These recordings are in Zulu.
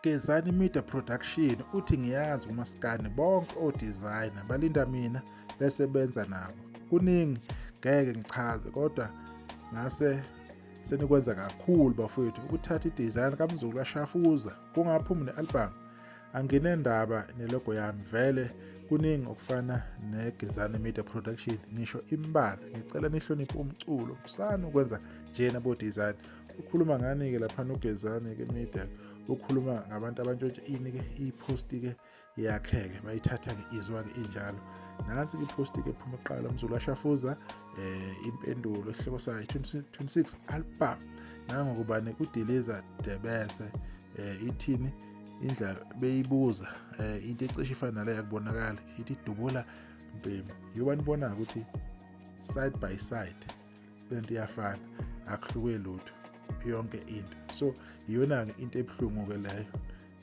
Gezani Media Production uthi ngiyazi umaskani bonke o-designer balinda mina bese benza nabo. Kuningi ngeke ngichaze kodwa ngase senikwenza kakhulu bafowethu ukuthatha i-design kaMzukulu kaShafuza kungaphumi ne-album. Anginendaba nelogo yami vele, kuningi okufana neGezani Media Production, ngisho imbala. Ngicela nihloniphe umculo, musani ukwenza njena bo-design. Ukhuluma ngani-ke laphana uGezani-ke Media? Ukhuluma ngabantu abantshontshe ini-ke i-post-ke yakhe-ke, bayithatha-ke izwa-ke injalo. Nansi-ke i-post-ke ephuma kuqala, uMzulu Ashafuza, impendulo isihloko sayo 2026 album. Nangokubani kudiliza Debese, ithini indlela beyibuza, into ecishe ifana naleyo akubonakala, ithi dubula mbhemu. Yiba nibona ukuthi side by side lento iyafana, akuhluke lutho yonke into. So iyona-ke into ebuhlungu-ke leyo,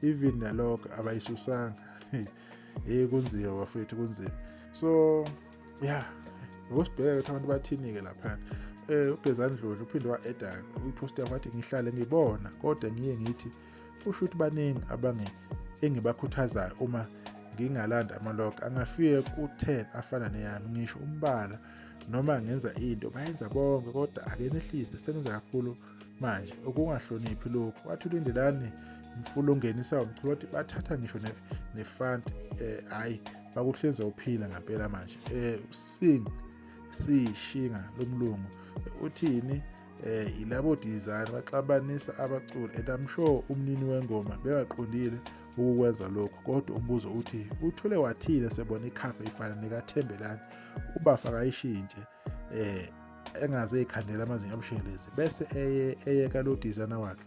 even nalokho abayisusanga. Hey, kunzima bafethu, kunzima. So yeah, ngosibheka ukuthi abantu bathini-ke laphana. UGezani Dludlu uphinde wa-eda kwi-post yakhe wathi ngihlale ngibona, kodwa ngiye ngithi kusho ukuthi baningi abange engibakhuthazayo uma ngingalanda amalogo angafike ku-10 afana neyami, ngisho umbala noma ngenza into bayenza bonke, kodwa ake nehlise, sebenza kakhulu manje ukungahloniphi lokhu. Wathi uLindelani Mfula ungenisa umculo, wathi bathatha ngisho ne-font, hhayi bakuhlinza uphila ngampela manje. Sing sishinga lomlungu uthini? Ilabo design baxabanisa abaculi, and I'm sure umnini wengoma bengaqondile ukukwenza lokho, kodwa umbuzo uthi uthule wathini sebona ikhava ifana nekaThembelani? Ubafa akayishintshe, engaze ikhandela amazinyo abushelezi bese eyeka lo designer wakhe.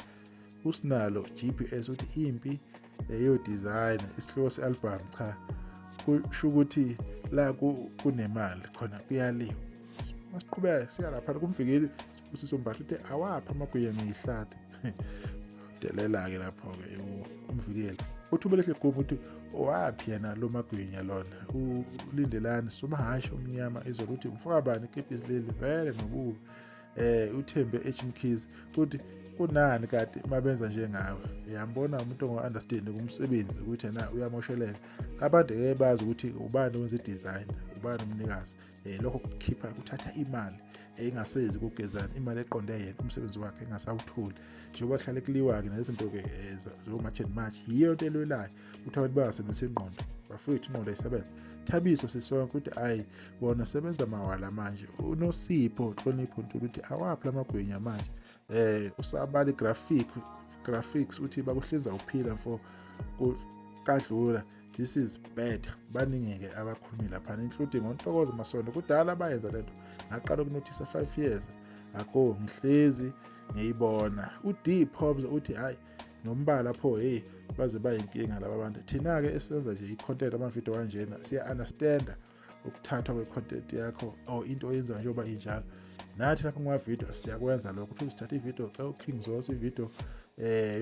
Usinalo GPS uthi impi yo-design isihloko se-album, cha kusho ukuthi la kunemali khona kuyaliwa. Masiqhubeka siya lapha kumvikeli Sibusiso Mbatha uthi awaphi amagwinya ngiyihlathi. Delela-ke lapho-ke umvikeli. Uthi uBelehle Gumbi uthi owaphi yena lo magwinya lona? ULindelani Somahhashi omnyama izolo uthi mfoka bani ikepisi leli vele nobubi. Uthembe H Mkhize uthi kunani kade mabenza njengawe? Uyambona umuntu ongo-understand kumsebenzi ukuthi yena uyamosheleka. Abantu ngeke bazi ukuthi ubani owenza i-design, ubani umnikazi. Lokho kukhipha kuthatha imali engasezi kuGezani, imali eqonde yena umsebenzi wakhe engasawutholi, njengoba kuhlale kuliwa-ke nezinto-ke zo-March and March. Yiyo into elwelayo ukuthi abantu bangasebenzisi ingqondo bafowethu, ingqondo ayisebenze. Thabiso Sisonke ukuthi ayi bona sebenza mawala manje. UNosipho Nhlonipho Ntuli uthi awaphi lamagwinya manje? Usabala graphics uthi bakuhlinza uphila mfo kadlula, this is bad. Baningi-ke abakhulumi laphana, including uNtokozo Masondo. Kudala bayenza lento, ngaqala ukunothisa 5 years ago, ngihlezi ngiyibona. U-D Pobs uthi hayi nombala pho, hey baze bayinkinga laba bantu. Thina-ke esenza nje i-content, amavidiyo kanjena, siya-understanda ukuthathwa kwe-content yakho or into oyenzayo njengoba injalo. Nathi lapha kumavidiyo siyakwenza lokho, uthi sithatha ividiyo xa uKing Zoso, ividiyo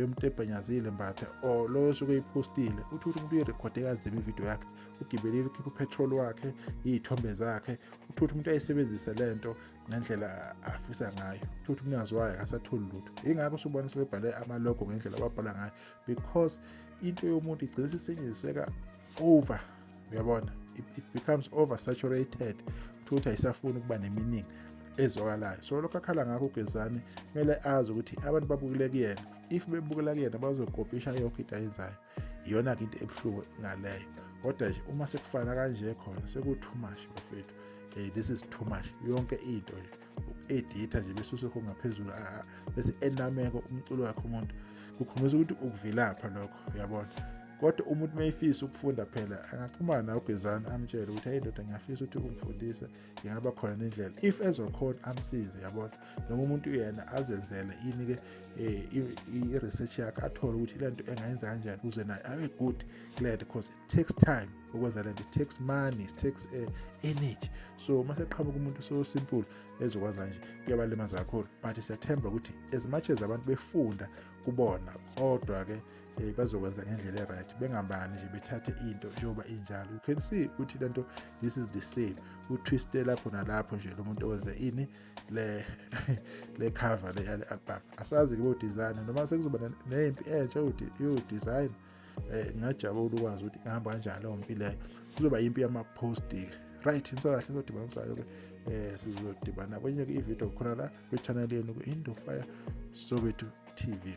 yomtebhanyazile Mbatha or lo osuke eyiphostile, uthi ukuthi umuntu uyirekhode kanzima ividiyo yakhe, ugibelile, ukhipha upetrol wakhe, iy'thombe zakhe, uthi ukuthi umuntu ayisebenzise lento ngendlela afisa ngayo, uthi ukuthi umnikazi wayo akasatholi lutho. Yingakho usubona sebebhale amalogo ngendlela ababhala ngayo, because into yomuntu igcina isisetshenziseka over, uyabona, it becomes oversaturated, ukuthi ayisafuni ukuba neminingi ezwakalayo. So lokho akhala ngakho uGezani, kumele azi ukuthi abantu babukele kuyena, if bebukela kuyena bazokopisha yonke into ayenzayo. Iyona-ke into ebuhlungu ngaleyo. Kodwa nje uma sekufana kanje khona seku-too much bafethu, this is too much. Yonke into nje uku-editha nje bese usekho ngaphezulu, bese enameka umculo wakhe umuntu, kukhombisa ukuthi ukuvilapha lokho, uyabona. Kodwa umuntu mayefisa ukufunda phela angaxhumana nawe uGezani, amtshele ukuthi hey ndoda, ngiyafisa ukuthi ungifundise, ngingaba khona nendlela, if ezokhona amsize, yabona. Noma umuntu yena azenzele ini-ke, i-research yakhe, athole ukuthi le nto engayenza kanjani ukuze naye abe good kule nto, because it takes time. Ukwenza lento, it takes money, it takes energy. So mase qhamuka umuntu so simple ezokwazi nje, kuyabalimaza kakhulu. But siyathemba ukuthi as much as abantu befunda kubona, kodwa ke bazokwenza ngendlela e-right, bengambani nje bethathe into njengoba injalo. You can see ukuthi lento, this is the same, utwiste lapho nalapho nje lo muntu owenze ini le cover le yale album. Asazi ke bo-designer noma sekuzoba nempi entsha yo-design. Ngingajabula ukwazi ukuthi ingahamba kanjani leyo mpi leyo. Kuzoba impi yama-post. Right, nisakahle, sizodibana msayo ke, sizodibana kwenye ividiyo khona la kwi-channel yenu ku-Indofire Soweto TV.